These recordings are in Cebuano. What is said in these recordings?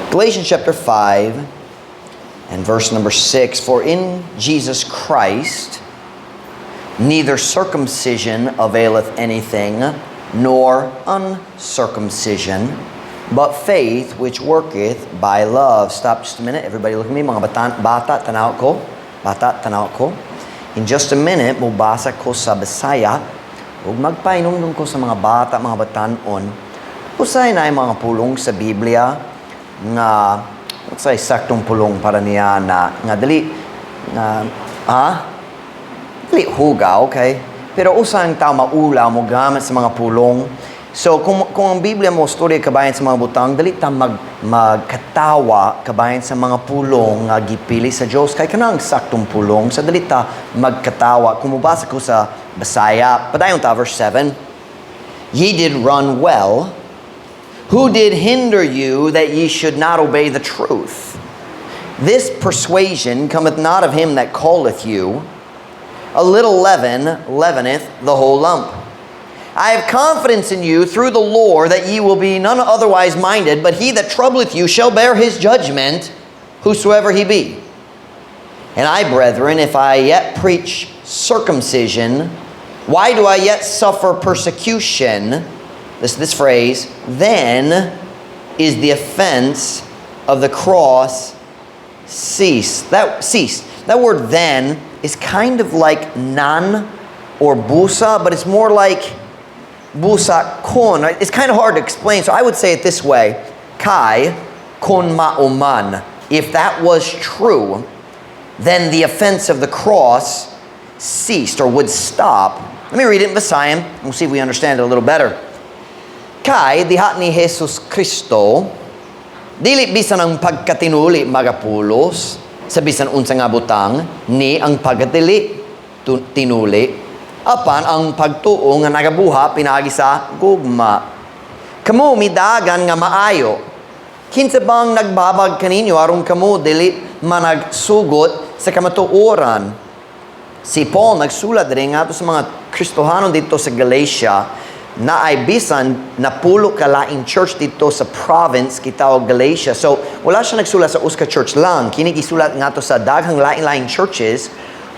Galatians chapter 5 and verse number 6. For in Jesus Christ neither circumcision availeth anything, nor uncircumcision, but faith which worketh by love. Stop just a minute. Everybody look at me. Mga bata, bata tanaw ko. Bata, tanaw ko. In just a minute, mubasa ko sa Bisaya. Ug magpainumdum ko sa mga bata, mga batanon. Usay na mga pulong sa Biblia nga unsay saktong pulong para niya na nga dili nga dili hugaw, okay? Pero usa ang tao maulaw mo gamit sa mga pulong. So kung ang Biblia mo storya kabahin sa mga butang, dili ta magkatawa kabahin sa mga pulong nga gipili sa Dios kay kanang saktong pulong sa dili ta magkatawa. Kung mobasa ko sa Bisaya, padayon ta, verse 7. Ye did run well. Who did hinder you that ye should not obey the truth? This persuasion cometh not of him that calleth you. A little leaven leaveneth the whole lump. I have confidence in you through the Lord that ye will be none otherwise minded, but he that troubleth you shall bear his judgment, whosoever he be. And I, brethren, if I yet preach circumcision, why do I yet suffer persecution? This phrase, then is the offense of the cross ceased. That ceased. That word "then" is kind of like "nan" or "busa," but it's more like "busa kon." It's kind of hard to explain, so I would say it this way: Kay kon mao man. If that was true, then the offense of the cross ceased or would stop. Let me read it in Visayan. We'll see if we understand it a little better. Kay diha ni Jesus Kristo, dili bisan ang pagkatinuli magapulos sa bisan unsa nga butang ni ang pagkadili tinuli apan ang pagtuo nga nagabuha pinaagi sa gugma. Kamo midagan nga maayo. Kinsa bang nagbabag kaninyo aron kamo dili managsugot sa kamatuoran? Si Paul nagsulat rin nga sa mga Kristohanon dito sa Galatia na ay bisan napulo ka laing church dito sa province gitawag Galatia. So wala siya nagsulat sa usa ka church lang. Kini gisulat ngadto sa daghang lain-laing churches.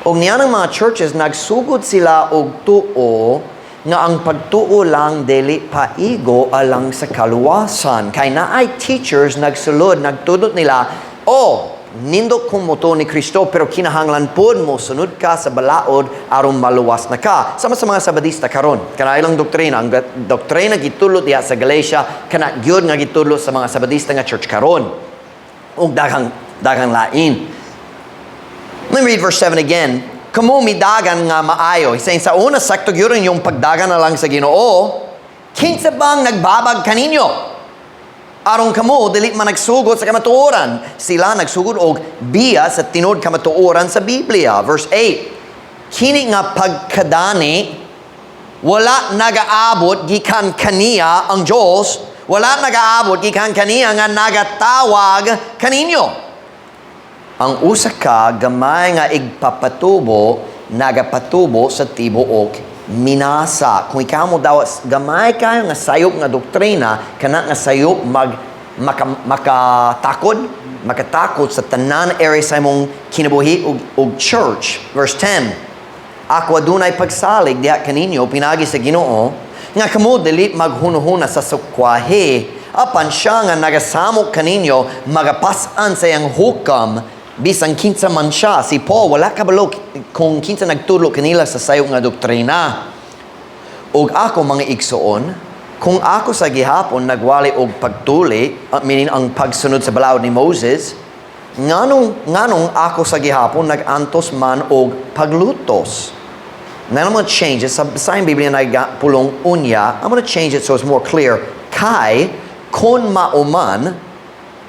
Og niya ng mga churches nagsugod sila og tuo nga ang pagtuo lang dili paigo alang sa kaluwasan. Kay naay teachers nagsulod, nagtudot nila, "Oh, nindot kung motuo ni Kristo pero kinahanglan pod mo sunod ka sa balaod aron maluwas na ka." Sama sa mga Sabadista karon. Kana ilang doktrina, ang doktrina gitudlo diha sa Galatia, kana gyud nga gitudlo sa mga Sabadista nga church karon. Ug daghang daghang lain. Let me read verse 7 again. Kamo midagan nga maayo. He's saying sa una, sakto gyud yung pagdagan na lang sa Ginoo. Kinsa bang nagbabag kaninyo aron kamo dili man nagsugot sa kamatuoran? Sila nagsugod og biya sa tinuod kamatuoran sa Biblia. Verse 8. Kini nga pagkadani wala nagaabot gikan kaniya ang Dios, wala nagaabot gikan kaniya nga nagatawag kaninyo. Ang usa ka gamay nga igpapatubo nagapatubo sa tibuok minasa. Kung ikaw mo dawat gamay kayo nga sayop nga doktrina, kana nga sayop mag maka, makatakod, makatakod sa tanan area sa imong kinabuhi ug church. Verse 10. Ako adunay pagsalig diha kaninyo pinagi sa Ginoo nga kamo dili maghunuhuna sa sukwahi, apan siya nga nagasamok kaninyo magapas-an sa iyang hukam bisan kinsa man siya. Si Paul wala kabalo kung kinsa nagtudlo kanila sa sayop nga doktrina. Ug ako, mga igsoon, kung ako sa gihapon nagwali og pagtuli, meaning ang pagsunod sa balaod ni Moses, nganong ako sa gihapon nagantos man og paglutos? Now I'm going to change it. Sa Bisayang Biblia na pulong "unya." I'm going to change it so it's more clear. Kay, kung mao man,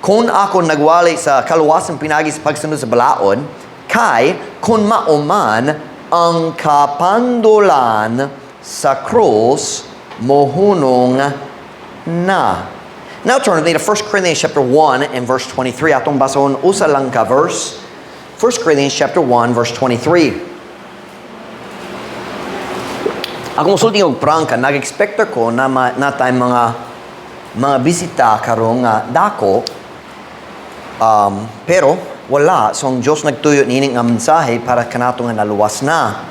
kung ako nagwali sa kaluwasan pinagi sa pagsunod sa balaod, kay, kung mao man, ang kapandulan sa krus mohunong na. Now turn with me to 1 Corinthians chapter 1 and verse 23. Atong basahon usa lang ka verse. 1 Corinthians chapter 1 verse 23. Ako musulti og prangka, nag-expect ko na natay mga bisita karon nga dako. Pero wala. So ang Diyos nagtuyo niini nga mensahe para kanato nga naluwas na.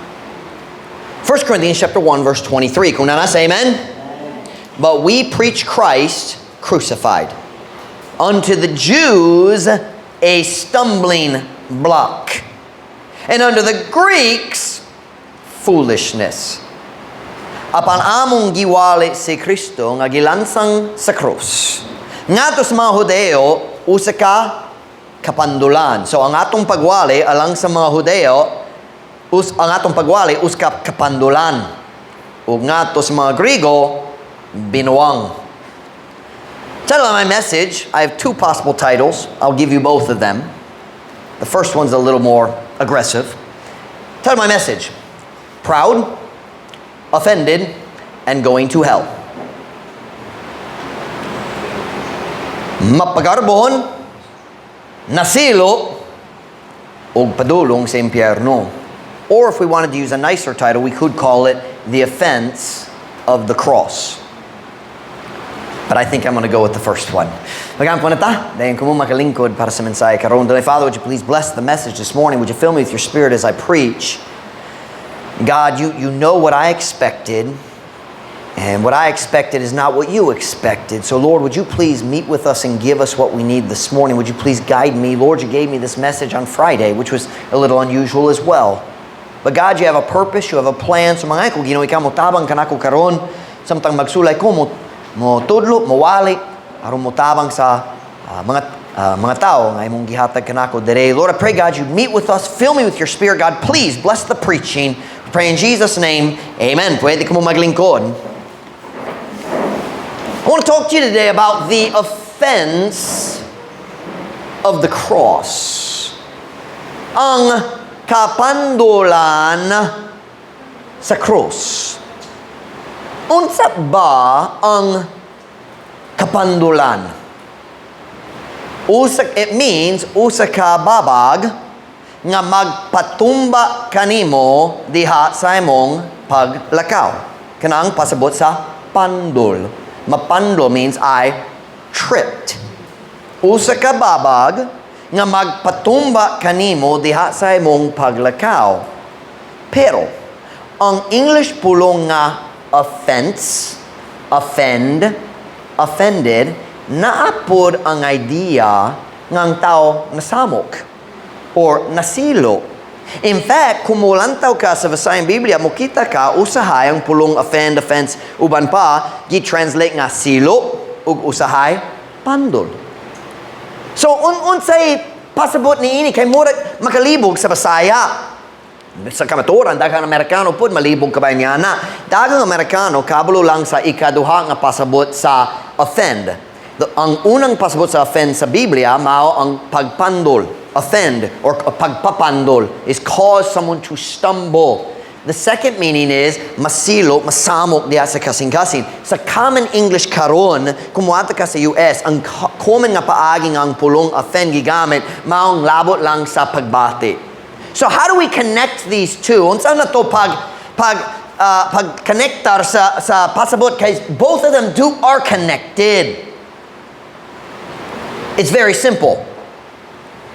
1 Corinthians chapter 1 verse 23. Kung naa na, say amen. "But we preach Christ crucified. Unto the Jews a stumbling block, and unto the Greeks foolishness." Apan among giwali si Kristo nga gilansang sa krus. Ngadto sa mga Hudeo, usa ka kapandulan. So ang atong pagwali alang sa mga Hudeo, ang atong pagwali usa ka kapandulan. Ug ngadto sa mga Grigo, binuang. Title of my message, I have two possible titles. I'll give you both of them. The first one's a little more aggressive. Title of my message, "Proud, Offended, and Going to Hell." Mapagarbon, nasilo, ug padulong sa impyerno. Or if we wanted to use a nicer title, we could call it "The Offense of the Cross." But I think I'm going to go with the first one. Mag-ampo na ta. Dayon kamo makalingkod para sa mensahe karon. Dear Father, would you please bless the message this morning? Would you fill me with your Spirit as I preach? God, you know what I expected. And what I expected is not what you expected. So, Lord, would you please meet with us and give us what we need this morning? Would you please guide me? Lord, you gave me this message on Friday, which was a little unusual as well. But God, you have a purpose, you have a plan. So mangayo ko, Ginoo, ikaw motabang kanako karon samtang magsulay ko, mo tudlo, mo wali, aron motabang sa mga tao nga imong gihatag kanako dire. Lord, I pray, God, you meet with us, fill me with your Spirit. God, please bless the preaching. We pray in Jesus' name. Amen. Pwede kamo maglingkod. I want to talk to you today about the offense of the cross. Ang kapandulan sa cross. Unsa ba ang kapandulan? Usa, it means usa ka babag nga magpatumba kanimo diha sa imong paglakaw. Kanang pasabot sa pandol. Mapandol means I tripped. Usa ka babag nga magpatumba kanimo diha sa imong paglakaw. Pero ang English pulong nga offense, offend, offended, naa pod ang idea nga ang tao nasamok or nasilo. In fact, kung mulantaw ka sa Visayan Biblia, mukita ka usahay ang pulong offend, offense, uban pa, gi-translate nga silo ug usahay pandol. So, unsay pasabot niini kay murag makalibog sa Bisaya? Sa kamatuoran, daghang Amerikano pod malibog kabay niya na. Daghang Amerikano kabalo lang sa ikaduha nga pasabot sa offend. Ang unang pasabot sa offend sa Biblia mao ang pagpandol. Offend or pagpapandol is cause someone to stumble. The second meaning is masilo, masamok diha sa kasing-kasing. Sa common English karon, kung muadto ka sa US, ang common nga paagi nga ang pulong offend gigamit maong labot lang sa pagbati. So how do we connect these two? Unsa na to pag connectar sa pasabot kay both of them do are connected? It's very simple.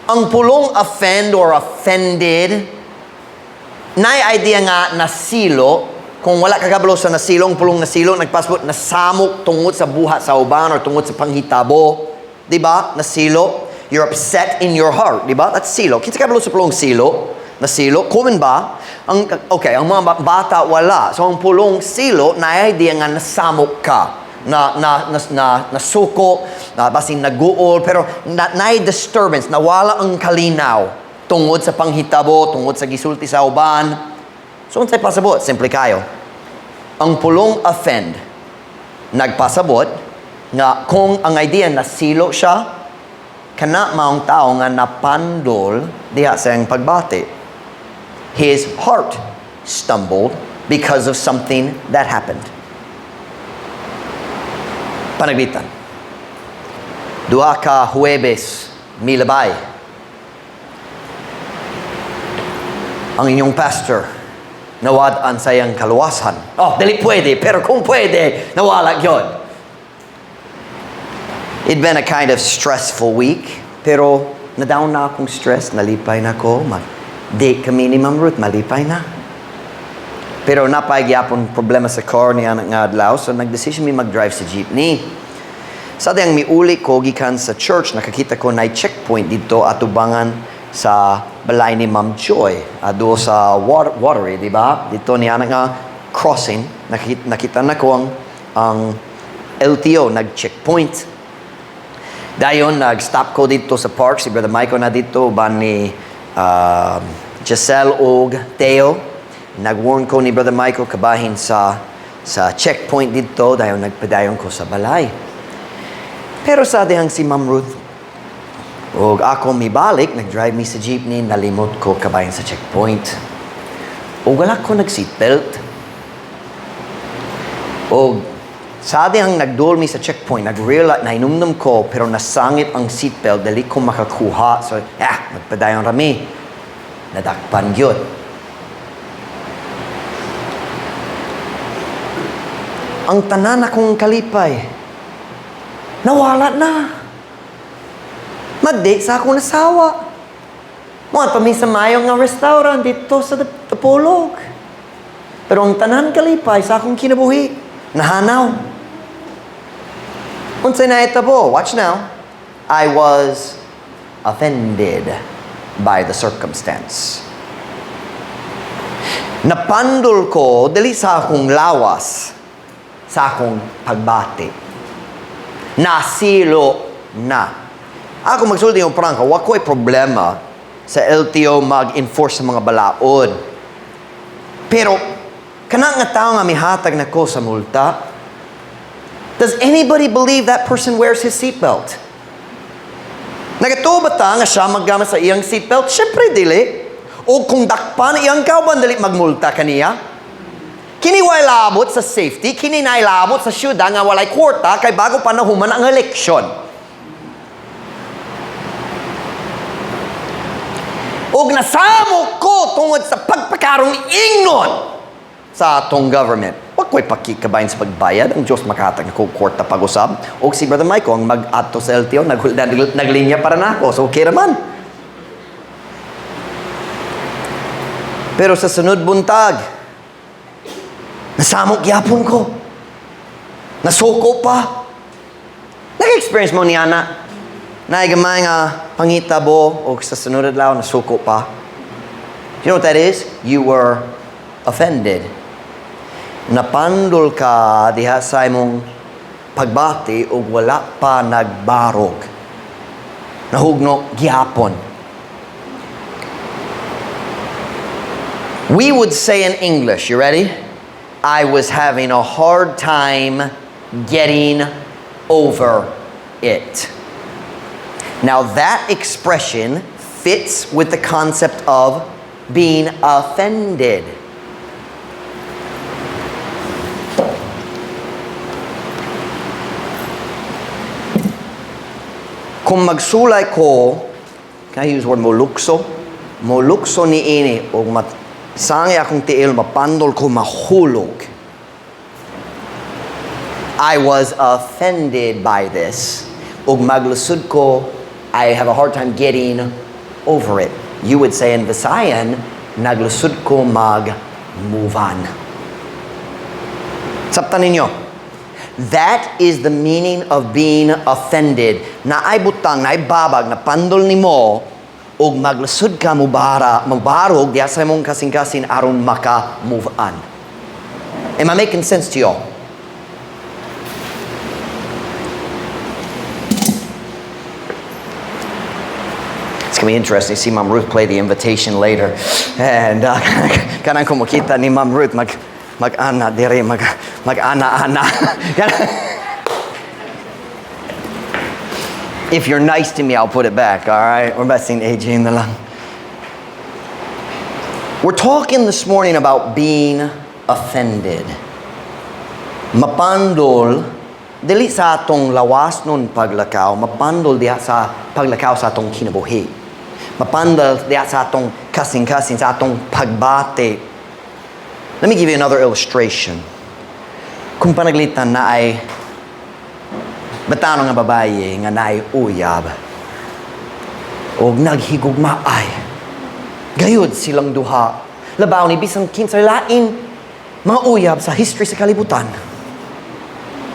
Ang pulong offend or offended, naay idea nga nasilo. Kung wala ka kabalo sa nasilo, ang pulong nasilo, nagpasabot, nasamok tungod sa buhat sa uban or tungod sa panghitabo. Di ba? Nasilo. You're upset in your heart. Di ba? That's silo. Kinsa kabalo sa pulong silo? Nasilo. Common ba? Okay, ang mga bata wala. So, ang pulong silo, naay idea nga nasamok ka. Na nasuko, na basin naguol, pero naay disturbance, nawala ang kalinaw tungod sa panghitabo, tungod sa gisulti sa uban. So, unsay pasabot? Simple kayo. Ang pulong offend, nagpasabot nga kung ang idea nasilo siya, kana maong tao nga napandol diha sa iyang pagbati. His heart stumbled because of something that happened. Panagbitan. Duha ka Huwebes milabay. Ang inyong pastor nawad-an sa iyang kaluwasan. Oh, dili pwede, pero kung pwede, nawala gyud. It'd been a kind of stressful week. Pero na-down na akong stress, nalipay na ko. Mag-date kami ni Ma'am Ruth, malipay na. Pero napay gyapon problema sa car niya nga adlaw, so nagdesisyon mi mag-drive sa jeepney. Sa dihang miuli ko gikan sa church, nakakita ko na checkpoint dito atubangan sa balay ni Ma'am Joy. Do sa watery, di ba? Dito niya nga crossing, nakita na ko ang LTO, nag-checkpoint. Dayon, nag-stop ko dito sa park. Si Brother Michael na dito, uban ni Giselle og Theo. Nag-warn ko ni Brother Michael kabahin sa checkpoint dito. Dayon, nagpadayon ko sa balay. Pero sa dihang si Ma'am Ruth og ako mibalik, nag-drive mi sa jeepney, nalimot ko kabahin sa checkpoint. Og wala ko nag-seatbelt. Og sa dihang nagdol mi sa checkpoint, nag-realize, nahinumdum ko, pero nasangit ang seatbelt, dali ko makakuha. So, magpadayon rami. Nadakpan gyud. Ang tanan akong kalipay, nawala na. Mag-date sa akong asawa. Mga pa mi sa mayo nga restaurant dito sa Dipolog. Pero ang tanan kalipay sa akong kinabuhi, nahanaw. Unsay nahitabo? Watch now. I was offended by the circumstance. Napandol ko dili sa akong lawas, sa akong pagbati. Nasilo na. Ako magsulti yung prangka, wa ko'y problema sa LTO mag-enforce sa mga balaod. Pero, kana nga tao nga mihatag na ko sa multa, does anybody believe that person wears his seatbelt? Nagatuo ba ta nga siya maggamit sa iyang seatbelt? Siyempre, dili. O kung dakpan iyang kauban, dili magmulta kaniya. Kini way labot sa safety, kini nay labot sa syudad nga walay kwarta kay bago pa nahuman ang eleksyon. Og nasamo ko tungod sa pagpakarong ingnon sa atong government. Wa ko'y pakikabayin sa pagbayad. Ang Diyos makahatag nako kwarta pag-usab. Og si Brother Michael ang mag-adto sa LTO, naglinya para nako. So okay raman. Pero sa sunod buntag, nasamok gyapon ko. Nasuko pa. Nag-experience mo niya na naay gamay nga pangitabo o sa sunod adlaw nasuko pa. You know what that is? You were offended. Napandol ka diha sa imong pagbati ug wala pa nagbarog. Nahugno gihapon. We would say in English, you ready? I was having a hard time getting over it. Now that expression fits with the concept of being offended. Kung magsulay ko, can I use the word molukso? Molukso ni ini, o sangi akong tiil, mapandol ko, mahulog. I was offended by this. Ug maglusod ko, I have a hard time getting over it. You would say in Visayan, naglusod ko mag-move on. Sabtan ninyo. That is the meaning of being offended. Naay butang, naay babag, na pandol nimo, ug maglusod ka mubara, mabarog, diya sa imong kasing-kasing aron maka-move on. Am I making sense to you all? It's going to be interesting to see Ma'am Ruth play the invitation later. And kanang kumukita ni Ma'am Ruth, mag-ana diri, mag-ana-ana. If you're nice to me, I'll put it back, all right? We're messing AJ in the lang. We're talking this morning about being offended. Mapandol, dili sa atong lawas nun paglakaw, mapandol diha sa paglakaw sa atong kinabuhi. Mapandol diha sa atong kasing-kasing, sa atong pagbati. Let me give you another illustration. Kung panaglitan na ay batano nga babaye nga naay uyab. Og naghigugmaay gayud silang duha. Labaw ni bisan kinsay lain mga uyab sa history sa kalibutan.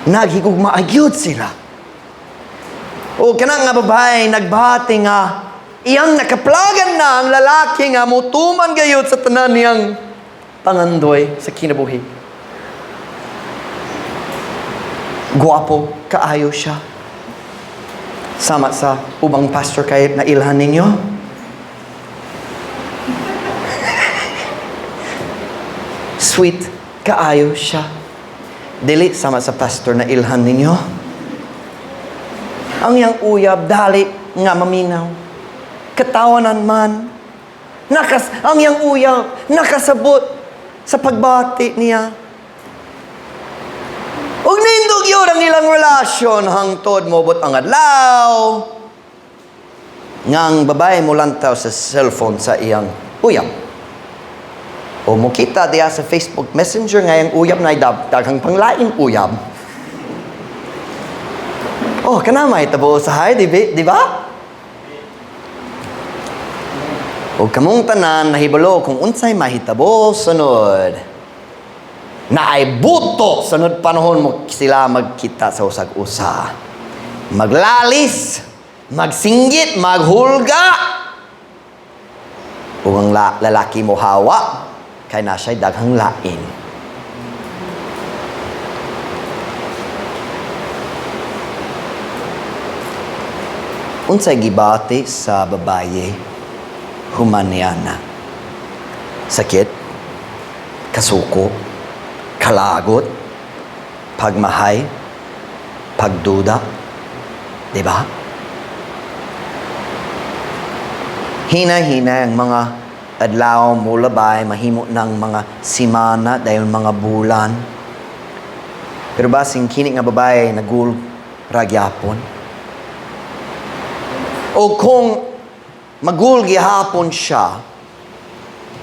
Naghigugmaay gyud sila. O kana nga babae nagbati nga iyang nakaplagan na ang lalaki nga mutuman gayud sa tanan niyang pangandoy sa kinabuhi. Guwapo kaayo siya. Sama sa ubang pastor kay nailhan ninyo. Sweet kaayo siya. Dili sama sa pastor na ilhan ninyo. Ang iyang uyab dali nga maminaw. Katawanan man. Ang iyang uyab nakasabot sa pagbati niya. Ug nindog yun ang ilang relasyon hangtod mobot ang adlaw. Nga ang babae mo lantaw sa cellphone sa iyang uyab. O mukita diya sa Facebook Messenger nga iyang uyab na daghang panglain uyab. Oh, kana may tabo usahay, di ba? O kamong tanan nahibalo kung unsay mahitabo sunod. Naay buto sunod panahon mo sila magkita sa usag-usa. Maglalis, magsinggit, maghulga. Ug ang lalaki mo hawa, kay na siya'y daghang lain. Unsay gibati sa babaye human niya na? Sakit, kasuko, kalagot, pagmahay, pagduda, di ba? Hina-hina ang mga adlaw mulabay, mahimo ng mga simana dahil mga bulan. Pero basing kini nga babae nagul ragyapon. O kung magul gihapon siya,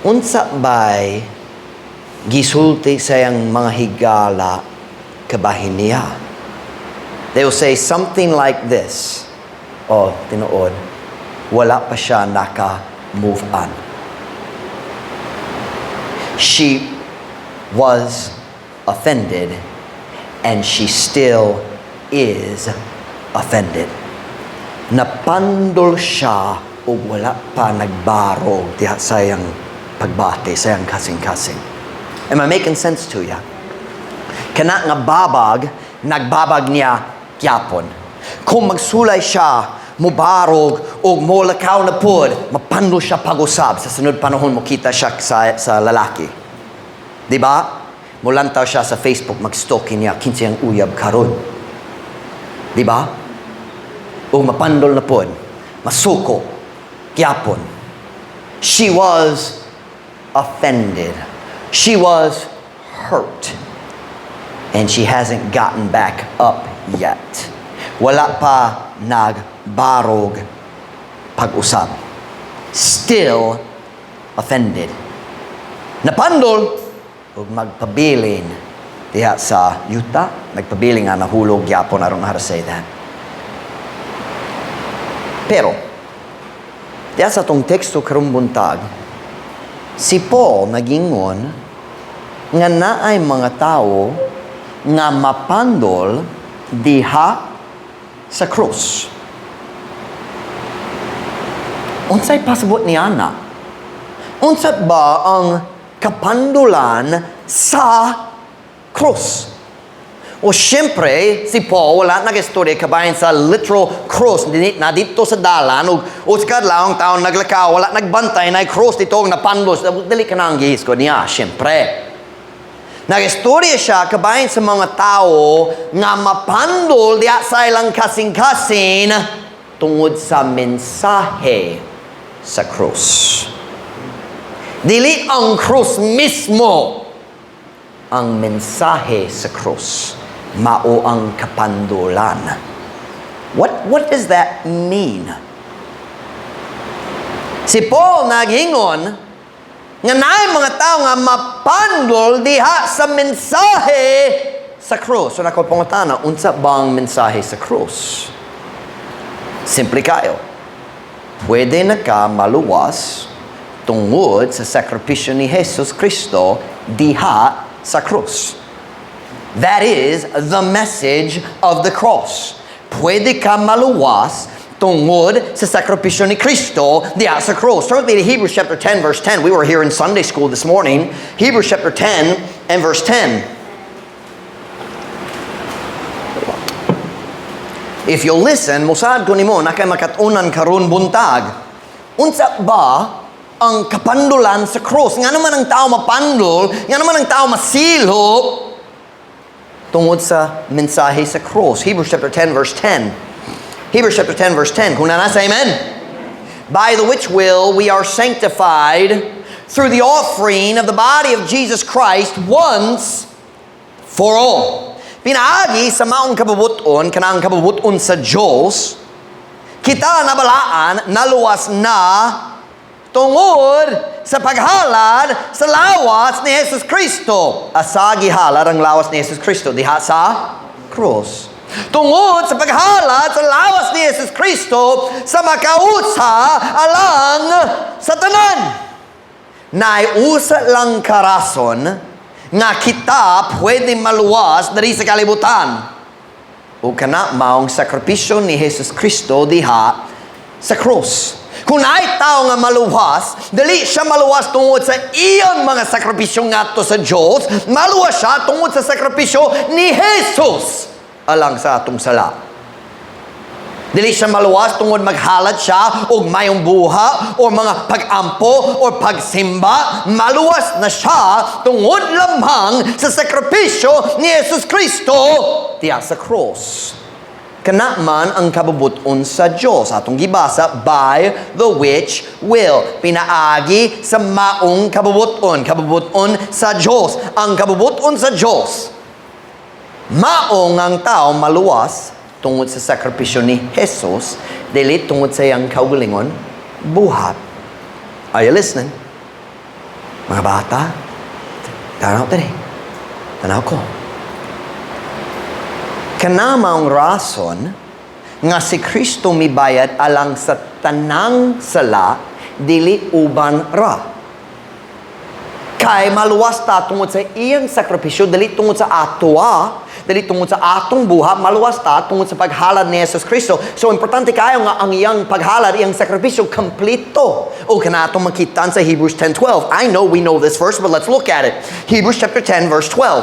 unsa bay gisulti sa iyang mga higala kabahin niya? They will say something like this. Oh, tinuod, wala pa siya naka-move on. She was offended and she still is offended. Napandol siya o wala pa nagbarog diha sa iyang pagbati, sa iyang kasing-kasing. Am I making sense to ya? Kana nga babag, nagbabag niya gyapon. Kung magsulay siya, mubarog o molakaw na pud, mapandol siya pag-usab. Sa sunod panahon, mukita siya sa lalaki. Di ba? Mulantaw siya sa Facebook, mag-stalking niya, kinsa ang uyab karon. Di ba? O mapandol na pud, masuko, gyapon. She was offended. She was hurt. And she hasn't gotten back up yet. Wala pa nagbarog pag-usab. Still offended. Napandol ug magpabilin diha sa yuta. Nagpabilin nga nahulog gyapon. I don't know how to say that. Pero, diha sa tong teksto karong buntag, si Paul nagingon nga naay mga tao nga mapandol diha sa krus. Unsay pasabot ni Ana? Unsa ba ang kapandulan sa krus? O siyempre, si Paul wala nag-istorya kabahin sa literal cross na dito sa dalan o sa kadlawng taon naglakaw, wala nagbantay na cross dito ang napandos. Dili ka na ang gihisko niya, siyempre. Nag-istorya siya kabahin sa mga tao nga mapandol diya sa ilang kasing-kasing tungod sa mensahe sa cross. Dili ang cross mismo, ang mensahe sa cross mao ang kapandulan. What does that mean? Si Paul naghingon nga naay mga tao nga mapandol diha sa mensahe sa krus. So nako pangutana, unsa bang mensahe sa krus? Simple kayo. Pwede na ka maluwas tungod sa sakripisyo ni Jesus Kristo diha sa krus. That is the message of the cross. Pwede ka maluwas tungod sa sakripisyo ni Kristo diha sa cross. Turn with me to Hebrews chapter 10 verse 10. We were here in Sunday school this morning. Hebrews chapter 10 and verse 10. If you'll listen, musaad ko nimo naa kay makat-unan karon buntag. Unsa ba ang kapandulan sa cross? Ngano man ang tao mapandol, ngano man ang tao masilhop tungod sa mensahe sa cross? Hebrews chapter 10 verse 10. Hebrews chapter 10 verse 10. Kung naa na, say amen. By the which will we are sanctified through the offering of the body of Jesus Christ once for all. Pinaagi sa maong kabubuton, kanang kabubuton sa Diyos, kita nabalaan, naluwas na tungod sa paghalad sa lawas ni Jesus Kristo. Asa gihalad ang lawas ni Jesus Kristo? Diha sa cross. Tungod sa paghalad sa lawas ni Jesus Kristo sa makausa alang sa tanan. Naay usa lang ka rason nga kita pwede maluwas diri sa kalibutan. O kana maong sakripisyo ni Jesus Kristo diha sa cross. Kung naay tao nga maluwas, dili siya maluwas tungod sa iyang mga sakripisyo ngadto sa Diyos, maluwas siya tungod sa sakripisyo ni Jesus alang sa atong sala. Dili siya maluwas tungod maghalad siya og mayong buhat o mga pag-ampo o pagsimba. Maluwas na siya tungod lamang sa sakripisyo ni Jesus Kristo diha sa cross. Kana man ang kabubuton sa Diyos. Atong gibasa, by the which will. Pinaagi sa maong kabubuton. Kabubuton sa Diyos. Ang kabubuton sa Diyos, maong ang tao maluwas tungod sa sakripisyo ni Jesus, dili tungod sa iyang kaugalingon buhat. Are you listening? Mga bata, tanaw diri. Tanaw ko. Kana maong rason nga si Kristo mibayad alang sa tanang sala, dili uban ra. Kay maluwas ta tungod sa iyang sakripisyo, dili tungod sa atoa, dili tungod sa atong buhat, maluwas ta tungod sa paghalad ni Jesus Kristo. So importante kayo nga ang iyang paghalad, iyang sakripisyo kompleto. O kana atong makita sa Hebrews 10:12. I know we know this verse, but let's look at it. Hebrews chapter 10 verse 12.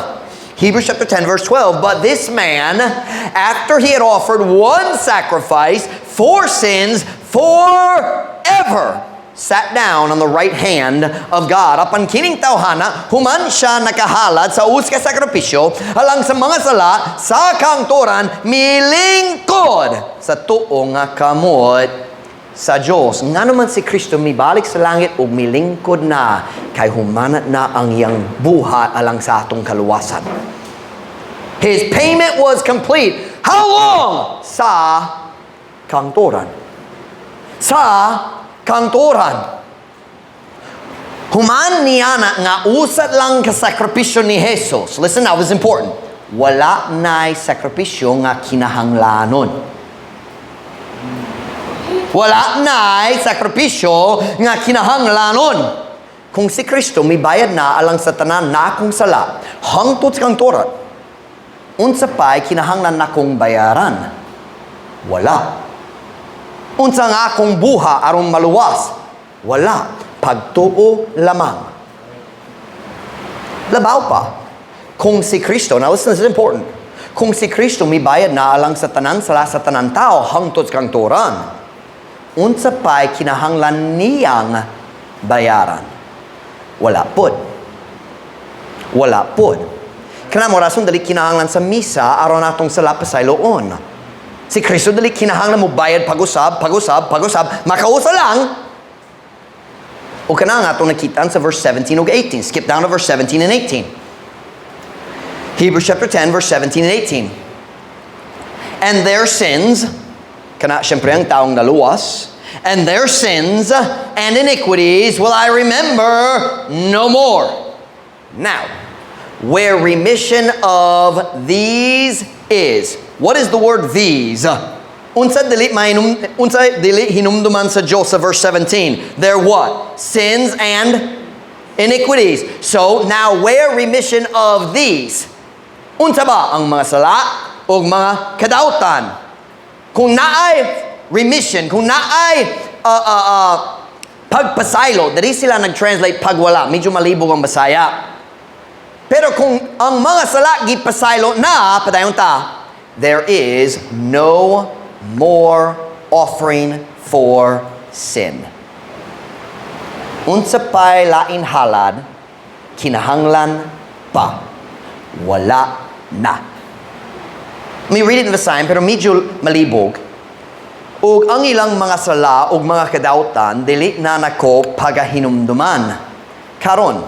Hebrews chapter 10 verse 12. But this man, after he had offered one sacrifice for sins forever, sat down on the right hand of God. Apan kining tawhana, human siya nakahalad sa usa ka sakripisyo alang sa mga sala sa kangturan, milingkod sa tuo nga kamot sa Diyos. Ngano man si Kristo mibalik sa langit ug milingkod na? Kay humana na ang iyang buhat alang sa atong kaluwasan. His payment was complete. How long? Sa kangturan. Sa kangturan. Human niya na nga usa lang ka sakripisyo ni Jesus. Listen now, this is important. Wala na'y sakripisyo nga kinahanglanon. Wala na'y sakripisyo nga kinahanglanon. Kung si Kristo mibayad na alang sa tanan nakong sala, hangtod sa kangturan, unsa pa'y kinahanglan nakong bayaran? Wala. Unsa nga akong buhat aron maluwas? Wala. Pagtuo lamang. Labaw pa, kung si Kristo, now listen, this is important. Kung si Kristo mibayad na alang sa tanan sala sa tanan tao hangtod sa kangturan, unsa pa'y kinahanglan niyang bayaran? Wala pod. Wala pod. Kana mao rason dili kinahanglan sa misa aron atong sala pasayloon. Si Kristo dili kinahanglan mo bayad pag-usab, pag-usab, pag-usab, makausa lang. O kana nga atong nakitaan sa verse 17 ug 18. Skip down to verse 17 and 18. Hebrews chapter 10 verse 17 and 18. And their sins, kana syempre ang taong naluwas, and their sins and iniquities will I remember no more. Now, where remission of these is, what is the word "these"? Unsa dili mainum, unsa dili hinumduman sa Dios sa verse 17? Their what? Sins and iniquities. So now where remission of these? Unsa ba ang mga sala o mga kadautan? Kung naay remission, kung naay pagpasaylo, diri sila nag-translate pagwala. Medyo malibog ang Bisaya. Pero kung ang mga sala gipasaylo na, padayon ta, there is no more offering for sin. Unsa pa'y lain halad, kinahanglan pa. Wala na. Let me read it in the sign, pero medyo malibog. Ug ang ilang mga sala ug mga kadautan, dili na nako pagahinumduman. Karon,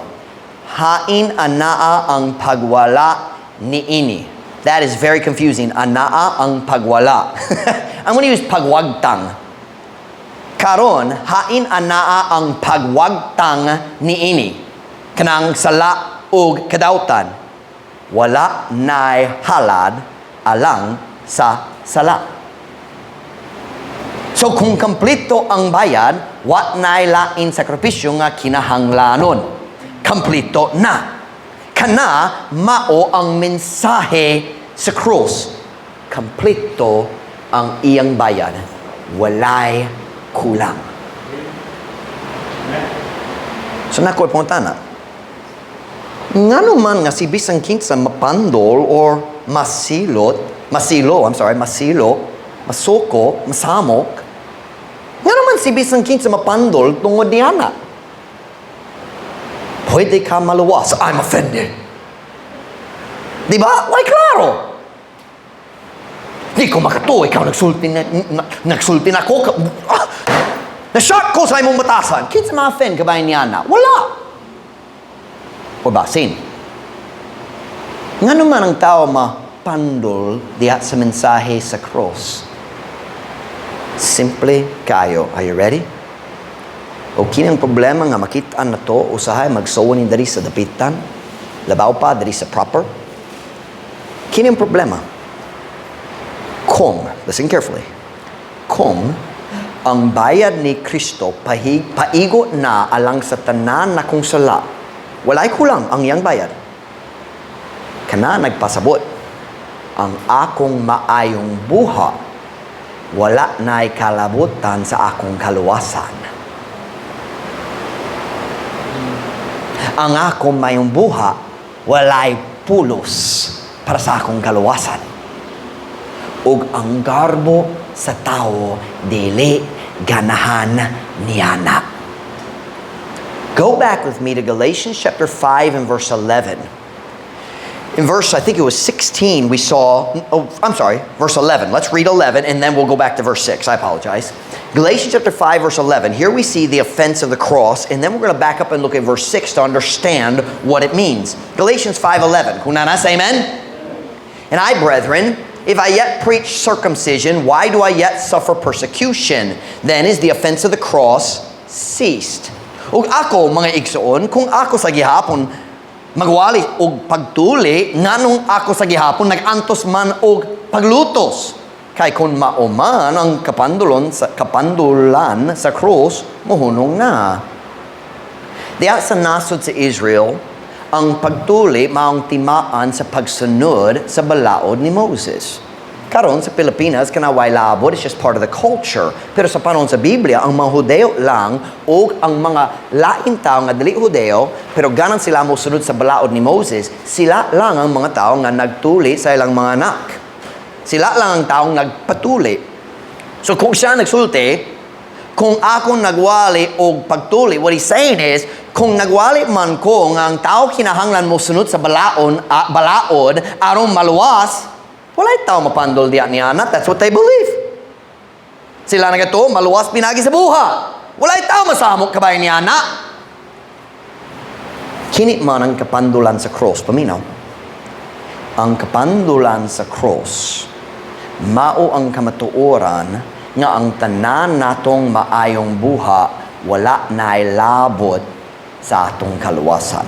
hain anaa ang pagwala niini. That is very confusing. Anaa ang pagwala. I'm going to use pagwagtang. Karon, hain anaa ang pagwagtang niini. Kanang sala ug kadautan. Wala nay halad alang sa sala. So kung kompleto ang bayad, wa nay lain sakripisyo nga kinahanglanon. Kompleto na. Kana mao ang mensahe sa cross. Kompleto ang iyang bayad. Walay kulang. So nako pangutana. Ngano man nga si bisan kinsa mapandol or masilot, masilo, I'm sorry, masilo, masuko, masamok, ngano man si bisan kinsa mapandol tungod niana? Pwede ka maluwas. I'm offended. Di ba? Why, klaro. Di ko makatuo, ikaw nagsulti na, na, nagsulti na ako. Ah, na-shock ko sa imong batasan. Kinsa ma-offend ka ba niya na? Wala. O basin. Ngano man ang tao mapandol diha sa mensahe sa cross? Simple kayo. Are you ready? O kini ang problema nga makita na to usahay magsuwa ni diri sa dapitan, labaw pa diri sa proper. Kini ang problema. Kung, listen carefully, kung ang bayad ni Kristo paigo na alang sa tanan na kong sala, walay kulang ang iyang bayad. Kana nagpasabot, ang akong maayong buhat, wala na'y kalabutan sa akong kaluwasan. Ang akong maayong buhat, walay pulos para sa akong kaluwasan. Ug ang garbo sa tao, dili ganahan niana. Go back with me to Galatians chapter 5 and verse 11. In verse, I think it was 16, we saw, oh, I'm sorry, verse 11. Let's read 11 and then we'll go back to verse 6. I apologize. Galatians chapter 5, verse 11. Here we see the offense of the cross, and then we're going to back up and look at verse 6 to understand what it means. Galatians 5:11. Kung naa na, say amen. And I, brethren, if I yet preach circumcision, why do I yet suffer persecution? Then is the offense of the cross ceased. Ug ako, mga igsoon, kung ako sa gihapon magwali og pagtuli, nganong ako sa gihapon nagantos man og paglutos? Kay kung mao man ang kapandulan sa krus, mohunong na. Diya sa nasod sa Israel, ang pagtuli maong timaan sa pagsunod sa balaod ni Moses. Karon sa Pilipinas, kana way labot, it's just part of the culture. Pero sa panahon sa Biblia, ang mga Hudeo lang o ang mga lain tao nga dili Hudeo, pero ganan sila mo sunod sa balaod ni Moses, sila lang ang mga tao nga nagtuli sa ilang mga anak. Sila lang ang taong nagpatuli. So kung siya nagsulti, kung ako nagwali og pagtuli, what he's saying is, kung nagwali man ko nga ang tao kinahanglan mo sunod sa balaod aron maluwas, walay tao mapandol diya ni anak. That's what they believe. Sila nagatuo, maluwas pinagi sa buhat. Walay tao masamok kabay ni anak. Kini man ang kapandulan sa cross. Paminaw. Ang kapandulan sa cross, mao ang kamatuoran nga ang tanan natong maayong buha wala na'y labot sa atong kaluwasan.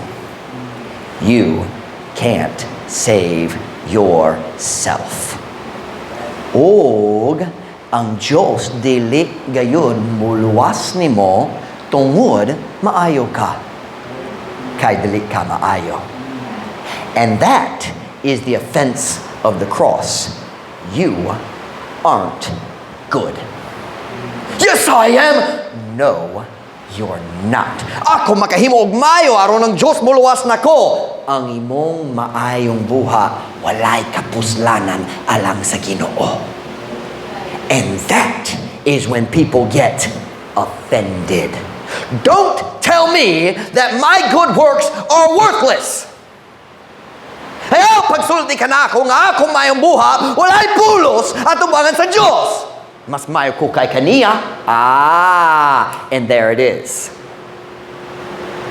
You can't save yourself. Og Ang Diyos dili gayud muluwas nimo tungod maayo ka. Kay dili ka maayo. And that is the offense of the cross. You aren't good. Yes, I am. No, you're not. Ako makahimo og maayo aron ang Dios moluwas nako. Ang imong maayong buha walay kapuslanan alang sa Ginoo. And that is when people get offended. Don't tell me that my good works are worthless. Ayaw pagsulti ka nako nga akong maayong buha walay pulos atubangan sa Dios. Mas maayo ko kay kaniya. Ah, and there it is.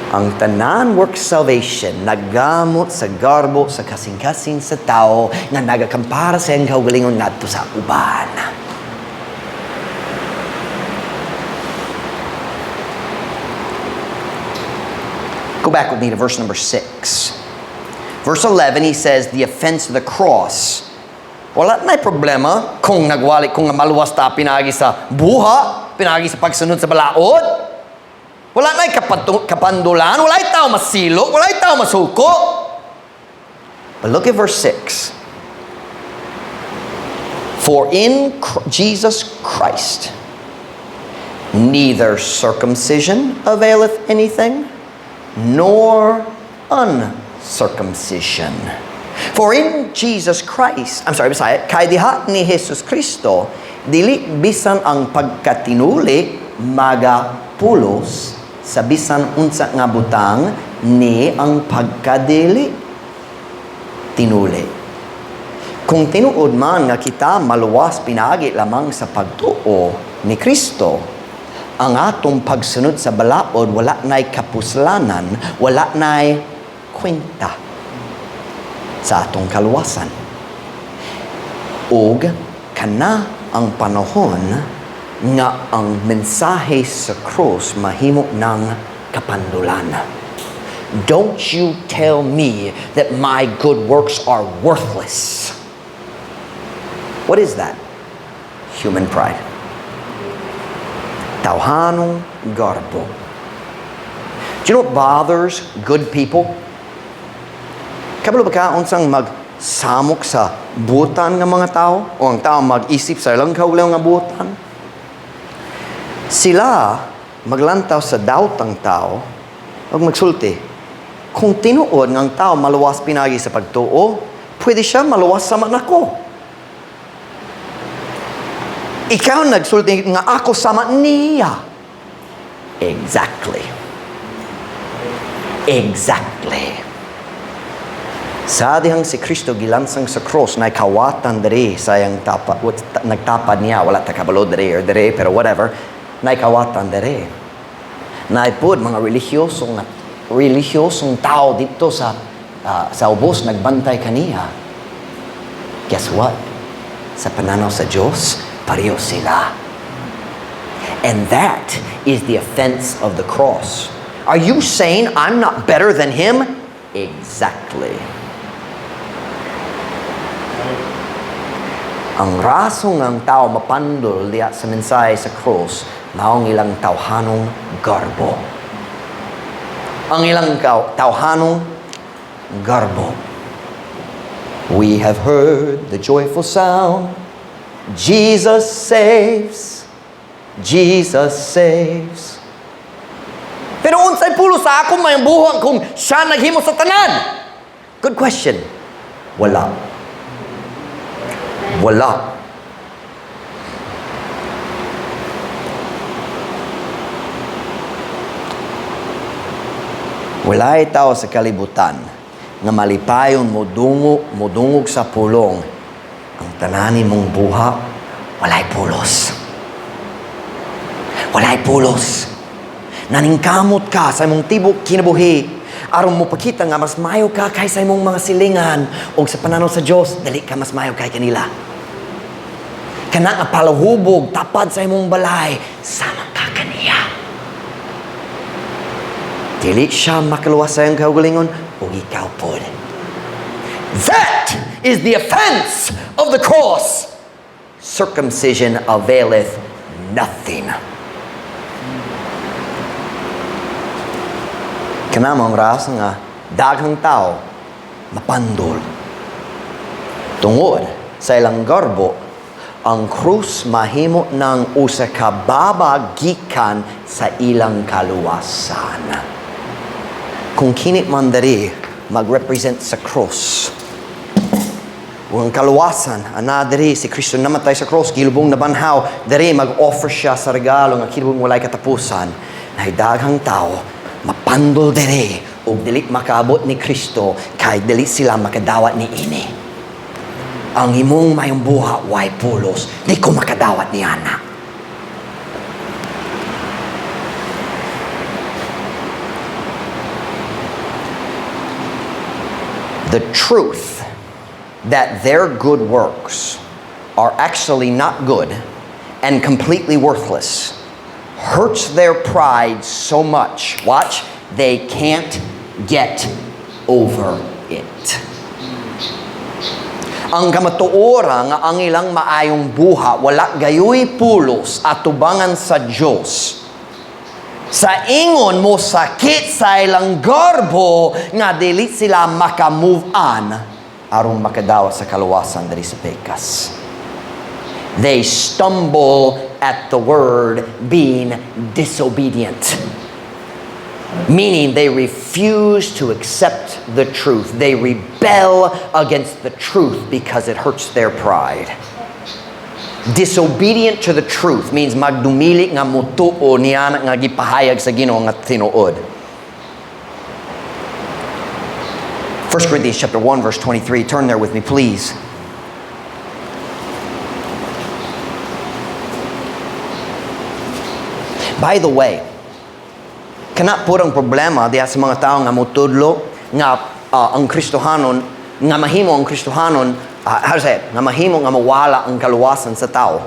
Ang tanan work salvation naggamot sa garbo sa kasing-kasing sa tao nga nagakampara sa iyang kaugalingon ngadto sa uban. Go back with me to verse number 6. Verse 11, he says, the offense of the cross. Wala na problema kung nagwali, kung maluwas ta pinaagi sa buha, pinaagi sa pagsunod sa balaod. Wala na kapandulan, wala tao masilo, wala tao masuko. But look at verse 6. For in Jesus Christ, neither circumcision availeth anything, nor uncircumcision. For in Jesus Christ, I'm sorry, Bisaya, kay diha ni Jesus Kristo, dili bisan ang pagkatinuli magapulos sa bisan unsa nga butang ni ang pagkadili tinuli. Kung tinuod man nga kita maluwas pinaagi lamang sa pagtuo ni Kristo, ang atong pagsunod sa balaod wala na'y kapuslanan, wala na'y kwenta sa atong kaluwasan. Ug kana ang panahon nga ang mensahe sa cross mahimo ng kapandulan. Don't you tell me that my good works are worthless. What is that? Human pride. Tawhanong garbo. Do you know what bothers good people? Kabalo ba ka unsang magsamok sa butan ng mga tao? O ang tao mag-isip sa ilang kaugalingon nga butan? Sila maglantaw sa daotang tao ug magsulti. Kung tinuod ng tao maluwas pinagi sa pagtuo, pwede siya maluwas sama nako. Ikaw nagsulti nga ako sama niya. Exactly. Exactly. Sa dihang si Kristo gilansang sa cross, na kawatan diri sa iyang tapa, what, nagtapad niya, wala ta kabalo diri or diri, pero whatever, naikawatan diri. Naipod mga relihiyosong tao dito sa ubos nagbantay kaniya. Guess what? Sa pananaw sa Diyos, pareho sila. And that is the offense of the cross. Are you saying I'm not better than him? Exactly. Ang rason ng tao mapandol diya sa mensahe sa cross, maong ilang tawhanong garbo. Ang ilang tawhanong garbo. We have heard the joyful sound. Jesus saves. Jesus saves. Pero unsay pulos sa akong maayong buhat kung siya naghimo sa tanan? Good question. Wala. Wala. Wala'y tao sa kalibutan nga malipayon modungog sa pulong. Ang tanan mong buha, walay pulos. Walay pulos. Naningkamot ka sa imong tibok kinabuhi aron mo pakita nga mas mayo ka kaysa imong mga silingan og sa pananaw sa Dios dali ka mas mayo kay kanila. Kana nga palahubog tapad sa imong balay, sama ka kaniya. Dili siya makaluwas sa iyang kaugalingon ug ikaw pod. That is the offense of the cross. Circumcision availeth nothing. Kana mao ang rason nga daghang tao mapandol. Tungod sa ilang garbo, ang krus mahimo ng usa ka babag gikan sa ilang kaluwasan. Kung kini man diri mag-represent sa cross, ug ang kaluwasan, ana diri si Kristo namatay sa cross, gilubong, nabanhaw, diri mag-offer siya sa regalo nga kinabuhing walay katapusan. Na daghang tao mapandol diri ug dili makaabot ni Kristo kay dili sila makadawat ni ini. Ang imong mayong buhat way pulos, di ko makadawat ni ana. The truth that their good works are actually not good and completely worthless hurts their pride so much. Watch, they can't get over it. Ang kamatuoran nga ang ilang maayong buhat wala gayoy pulos atubangan sa Dios. Sa ingon mo sakit sa ilang garbo nga dili sila maka-move on aron makadawat sa kaluwasan diri sa pekas. They stumble at the word being disobedient. Meaning they refuse to accept the truth. They rebel against the truth because it hurts their pride. Disobedient to the truth means magdumili nga mutuo niya nga gipahayag sa Ginoo nga tinuod. 1 Corinthians chapter 1 verse 23. Turn there with me, please. By the way, kana pud ang problema diha sa mga tao nga mutudlo nga ang Kristohanon nga mahimo ang Kristohanon, how to say it, nga mahimo nga mawala ang kaluwasan sa tao.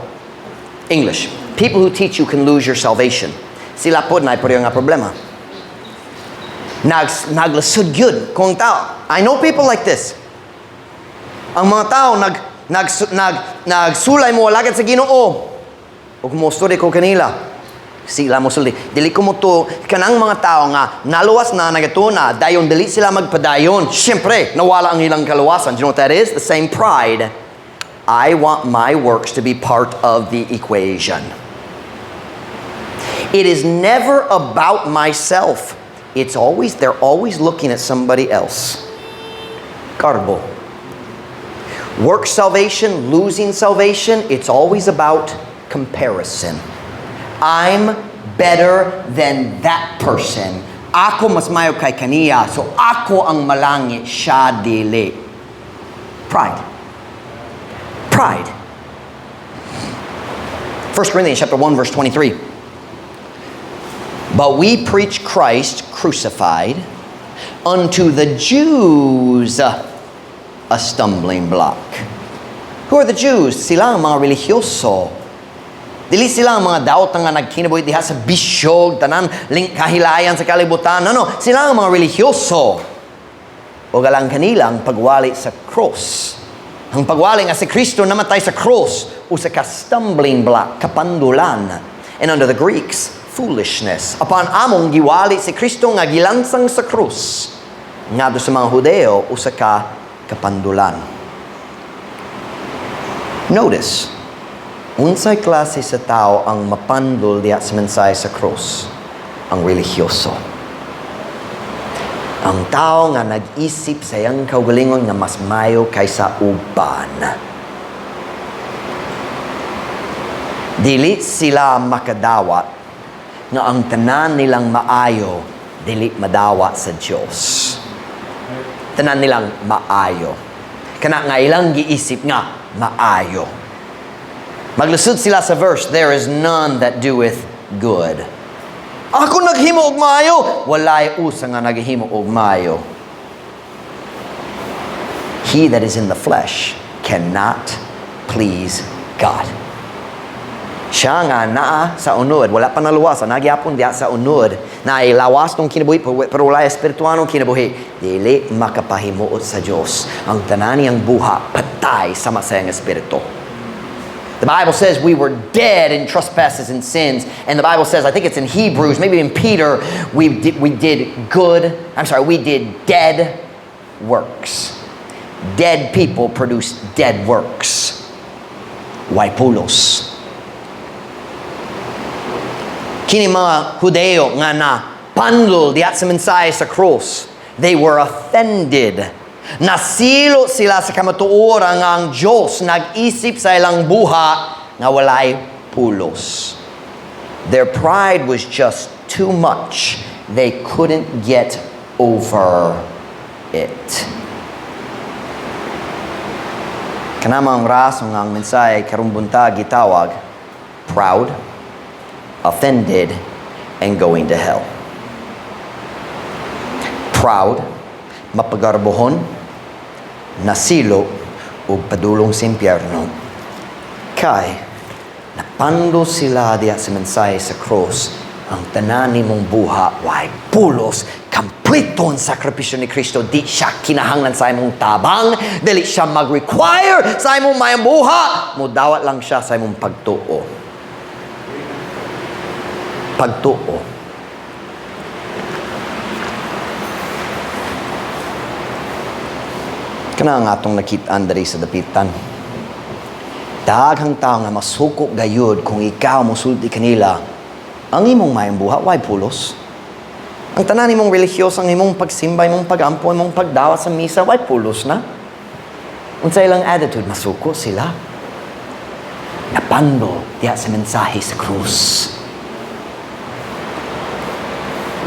English. People who teach you can lose your salvation. Sila pod na pareho nga problema. Naglasud gyud kung tao. I know people like this. Ang mga tao nag nag nag nagsulay mo alagad sa Ginoo. Ug mo story ko kanila. Sila mo sulti. Dili ko mo to kanang mga tao nga naluwas na, nagatuo na, dayon dili sila magpadayon. Siyempre, nawala ang ilang kaluwasan. Do you know what that is? The same pride. I want my works to be part of the equation. It is never about myself. It's always, they're always looking at somebody else. Garbo. Work salvation, losing salvation, it's always about comparison. I'm better than that person. Ako mas mayo kay kaniya, so ako ang malangit, siya dili. Pride. Pride. 1 Corinthians chapter 1 verse 23. But we preach Christ crucified, unto the Jews a stumbling block. Who are the Jews? Sila ang mga religyoso. Dili sila ang mga daot nga nagkinabuhi diha sa bisyo, tanan ling kahilayan sa kalibutan. No. Sila ang mga religyoso. O galang kanilang pagwali sa cross. Ang pagwali nga si Kristo namatay sa cross, usa ka stumbling block, kapandulan. And unto the Greeks, foolishness. Apan among giwali si Kristo nga gilansang sa krus. Ngadto sa mga Hudeo, usa ka kapandulan. Notice, unsay klase sa tao ang mapandol diha sa mensahe sa cross? Ang religyoso. Ang tao nga nag-isip sa iyang kaugalingon nga mas mayo kaysa uban. Dili sila makadawat nga ang tanan nilang maayo dili madawat sa Dios. Tanan nilang maayo. Kana nga ilang giisip nga maayo. Maglusod sila sa verse, "There is none that doeth good." Ako naghimo og maayo. Walay usa nga naghimo og maayo. He that is in the flesh cannot please God. Siya nga naa sa unod, wala pa naluwas, nagyapon diha sa unod, na lawas tong kinabuhi, pero wala espirituanong kinabuhi, dili makapahimuot sa Dios. Ang tanan niyang buhat, patay sama sa iyang espiritu. The Bible says we were dead in trespasses and sins. And the Bible says, I think it's in Hebrews, maybe in Peter, we did good, I'm sorry, we did dead works. Dead people produce dead works. Way pulos. Kini mga Hudeo nga napandol diha sa mensahe sa cross, they were offended. Nasilo sila sa kamatuoran nga ang Diyos nag-isip sa ilang buha nga walay pulos. Their pride was just too much. They couldn't get over it. Kana mao'ng rason nga ang mensahe karong buntag gitawag "Proud, Offended, and Going to Hell." Proud, mapagarbohon, nasilo, ug padulong sa impyerno. Kay, napandol sila diha sa mensahe sa cross, ang tanan nimong buha, way pulos, kompleto ang sakripisyo ni Kristo. Di siya kinahanglan sa imong tabang, dili siya mag-require sa imong maayong buha, mudawat lang siya sa imong pagtuo. Pagtuo. Kana ang atong nakit-an diri sa dapitan. Daghang tao nga masuko gayud kung ikaw mosulti kanila, ang imong maayong buha, way pulos. Ang tanan imong relihiyoso, ang imong pagsimba, imong pagampo, imong pagdawat sa misa, way pulos na. Unsa ilang attitude? Masuko sila. Napandol diha sa mensahe sa krus.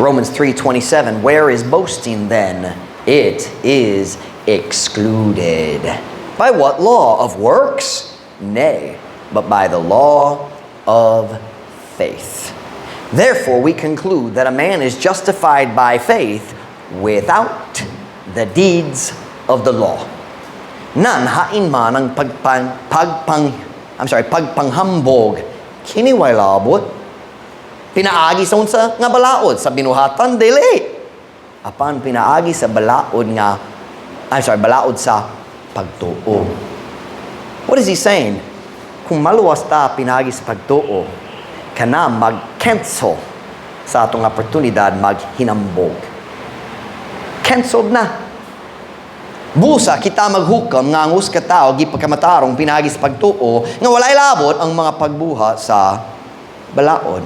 Romans 3:27, "Where is boasting then? It is excluded. By what law? Of works? Nay, but by the law of faith. Therefore, we conclude that a man is justified by faith without the deeds of the law." Nan hain man ang pagpang, pagpang I'm sorry, pagpanghambog, kini way labot. Pinaagi sa unsa nga balaod? Sa binuhatan? Dili. Apan pinaagi sa balaod nga, I'm sorry, balaod sa pagtuo. What is he saying? Kung maluwas ta pinaagi sa pagtuo, kana mag-cancel sa atong oportunidad maghinambog. Canceled na. Busa kita maghukam nga ang usa ka tawo gipagkamatarong pinaagi sa pagtuo nga walay labot ang mga pagbuhat sa balaod.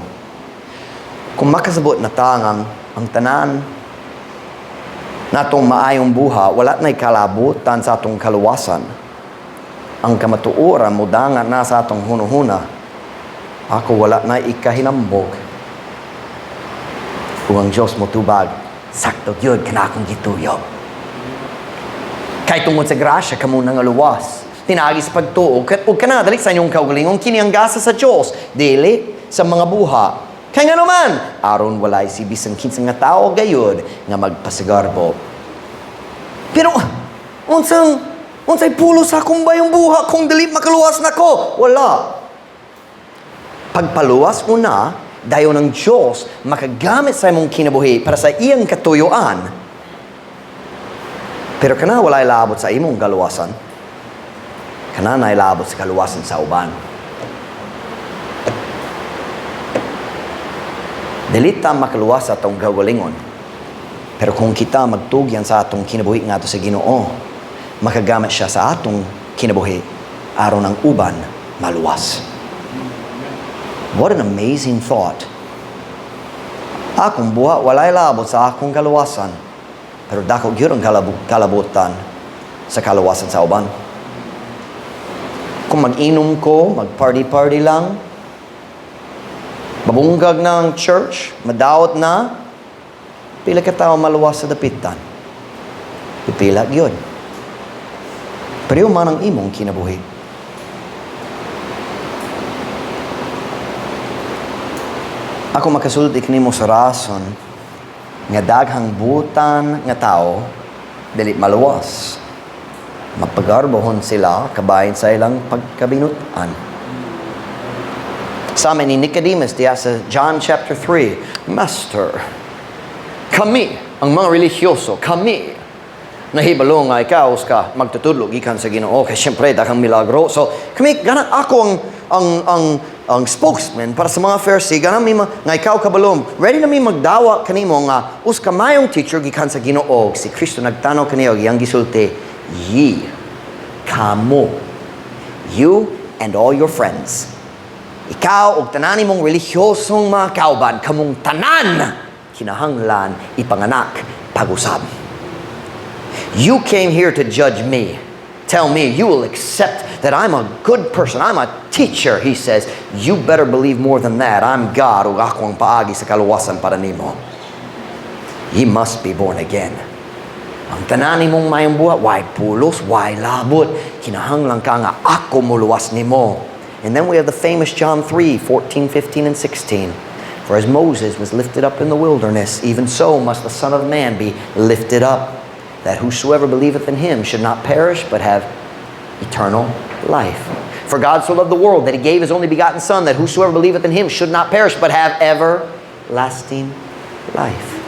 Kung makasabot na ta nga ang tanan natong maayong buha wala na'y kalabutan sa atong kaluwasan, ang kamatuoran mudangan na sa atong hunuhuna, ako wala na ikahinambog. Ug ang Diyos motubag, "Sakto gyud kana akong gituyo." Kay tungod sa grasya kamo nangaluwas pinaagi sa pagtuo, ug kana dili sa inyong kaugalingon, kini ang gasa sa Dios, dili sa mga buha. Kay ngano man, aron walay si bisan kinsa nga tawo gayud nga magpasigarbo. Pero unsay pulos sa akong maayong buha kung dili makaluwas nako? Wala. Pagpaluwas una, dayon ang Diyos makagamit sa imong kinabuhi para sa iyang katuyuan. Pero kana walay labot sa imong kaluwasan. Kana nay labot sa kaluwasan sa uban. Dili ta makaluwas sa atong kaugalingon. Pero kung kita magtugyan sa atong kinabuhi ngadto sa Ginoo, makagamit siya sa atong kinabuhi aron ang uban maluwas. What an amazing thought. Akong buha walay labot sa akong kaluwasan. Pero dako gyud ang kalabutan sa kaluwasan sa uban. Kung mag-inom ko, mag-party-party lang, mabunggag na ang church, madawat na, pila ka tao maluwas sa dapitan? Pipila gyud. Pero man ang imong kinabuhi. Ako makasulti kanimo sa rason nga daghang butan nga tao dili maluwas. Mapagarbohon sila kabahin sa ilang pagkabinutan. Sa amin ni Nicodemus diya sa John chapter 3, "Master, kami, ang mga religyoso, kami, nahibalo nga ikaw ka magtutudlo gikan sa Ginoo kay syempre daghang milagro. So kami gana ako ang ang spokesman para sa mga Pharisee, ganahan mi nga ikaw kabalo, ready na mi magdawa kanimo nga usa ka maayong teacher gikan sa Ginoo. Si Kristo nagtanaw kaniya, iyang gisulti, "Ye, kamo, you and all your friends. Ikaw og tanan mong relihiyosong mga kauban, kamong tanan kinahanglan ipanganak pag-usab. You came here to judge me. Tell me you will accept that I'm a good person. I'm a teacher," he says. "You better believe more than that. I'm God ug ako ang paagi sa kaluwasan para nimo. Ye must be born again. Ang tanan nimong maayong buhat, way pulos, way labot. Kinahanglan ka nga ako muluwas nimo." And then we have the famous John 3, 14, 15, and 16. "For as Moses was lifted up in the wilderness, even so must the Son of Man be lifted up, that whosoever believeth in him should not perish, but have eternal life. For God so loved the world that he gave his only begotten Son, that whosoever believeth in him should not perish, but have everlasting life."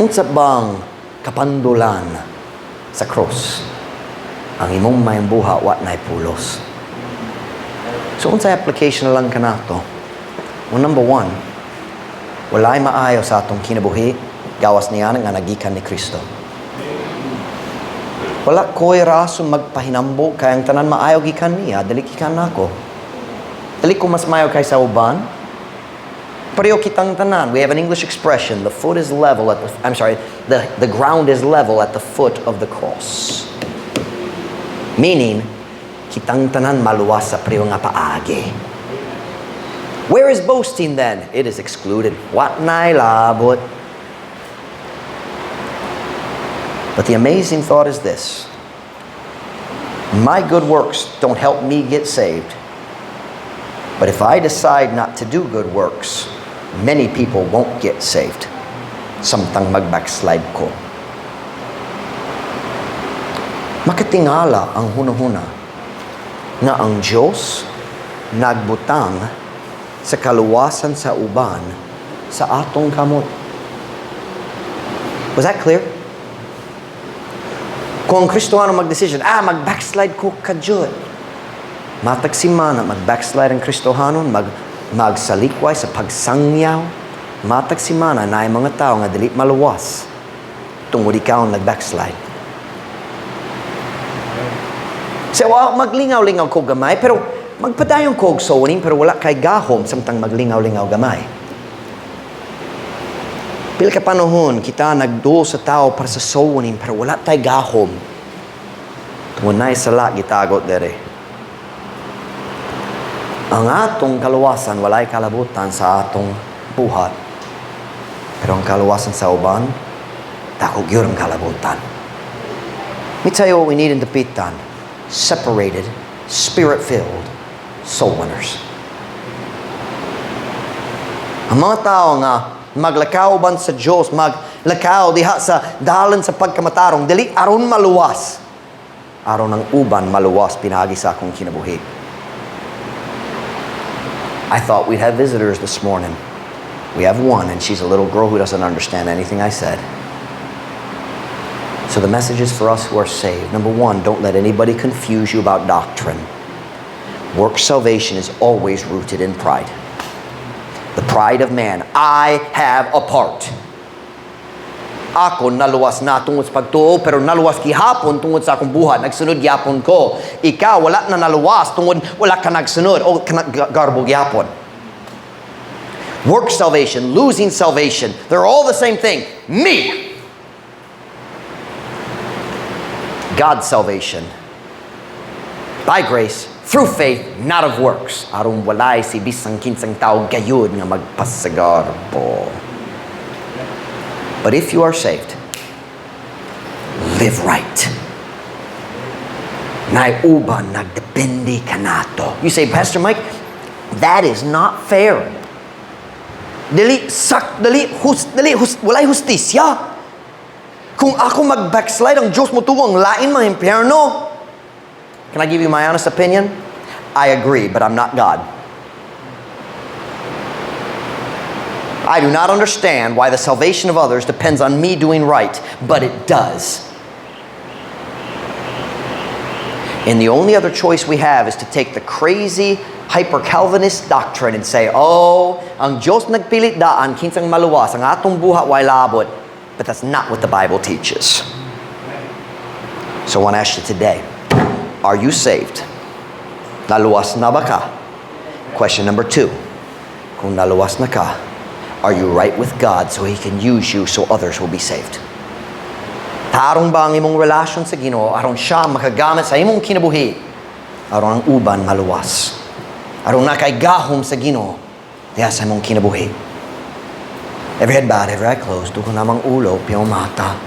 Unsa bang kapandulan sa cross? Ang imong maayong buhat wa nay pulos. So unsa application na lang kanato? Well, number one, walay maayo sa atong kinabuhi gawas niya nga nagikan ni Kristo. Wala ko'y rason magpahinambog kay ang tanan maayo gikan niya, dili gikan nako. Dili ko mas maayo kaysa uban. Pareho kitang tanan. We have an English expression, the foot is level at the, I'm sorry, the ground is level at the foot of the cross. Meaning, kitang tanan maluwas sa pareho nga paagi. Where is boasting then? It is excluded. Wa nay labot. But the amazing thought is this. My good works don't help me get saved. But if I decide not to do good works, many people won't get saved samtang mag-backslide ko. Makatingala ang hunahuna nga ang Diyos nagbutang sa kaluwasan sa uban sa atong kamot. Was that clear? Kung ang Kristohano mag-decision, "Mag-backslide ko kadyot." Matag simana, mag-backslide ang Kristohanon, magsalikway sa pagsangyaw. Matag simana, naay mga tao nga dili maluwas tungod ikaw ang nag-backslide. So, well, maglingaw-lingaw ko gamay, pero magpadayon ko og soul winning, pero wala kay gahom samtang maglingaw-lingaw gamay. Pila ka panahon, kita nagduol sa tao para sa soul winning, pero wala tay gahom. Tungod naay sala gitago dere. Ang atong kaluwasan walay kalabutan sa atong buhat. Pero ang kaluwasan sa uban, dako gyud ang kalabutan. Let me tell you what we need in Dapitan. Separated, spirit-filled soul winners. Ang mga tao nga maglakaw ban sa Diyos, maglakaw diha sa dalan sa pagkamatarong, dili aron maluwas, aron ang uban maluwas pinaagi sa akong kinabuhi. I thought we'd have visitors this morning. We have one, and she's a little girl who doesn't understand anything I said. So the message is for us who are saved. Number one, don't let anybody confuse you about doctrine. Work salvation is always rooted in pride. The pride of man. I have a part. Ako naluwas na tungod sa pagtuo, pero naluwas gihapon tungod sa akong buhat. Nagsunod gihapon ko. Ikaw, wala na naluwas tungod wala ka nagsunod o garbo gihapon. Work salvation, losing salvation, they're all the same thing. Me! God's salvation. By grace, through faith, not of works. Aron walay si bisang kinsang tao gayud nga magpasagarbo. But if you are saved, live right. Naay uban nagdepende kanato. You say, "Pastor Mike, that is not fair. Dili sak, dili hus, dili hus, walay hustisya. Kung ako mag-backslide, ang Diyos motuo ang lain mga impyerno." Can I give you my honest opinion? I agree, but I'm not God. I do not understand why the salvation of others depends on me doing right, but it does. And the only other choice we have is to take the crazy hyper-Calvinist doctrine and say, "Oh, ang Diyos nagpilit daan, kinsang maluwas, ang atong buhat way labot." But that's not what the Bible teaches. So I want to ask you today, are you saved? Naluwas na ba ka? Question number two, kung naluwas na ka, are you right with God so He can use you so others will be saved? Tarong ba ang imong relasyon sa Ginoo aron siya makagamit sa imong kinabuhi aron ang uban maluwas? Aron naa kay gahom sa Ginoo diha sa imong kinabuhi. Every head bowed, every eye closed, dugo namang ulo, piyong mata.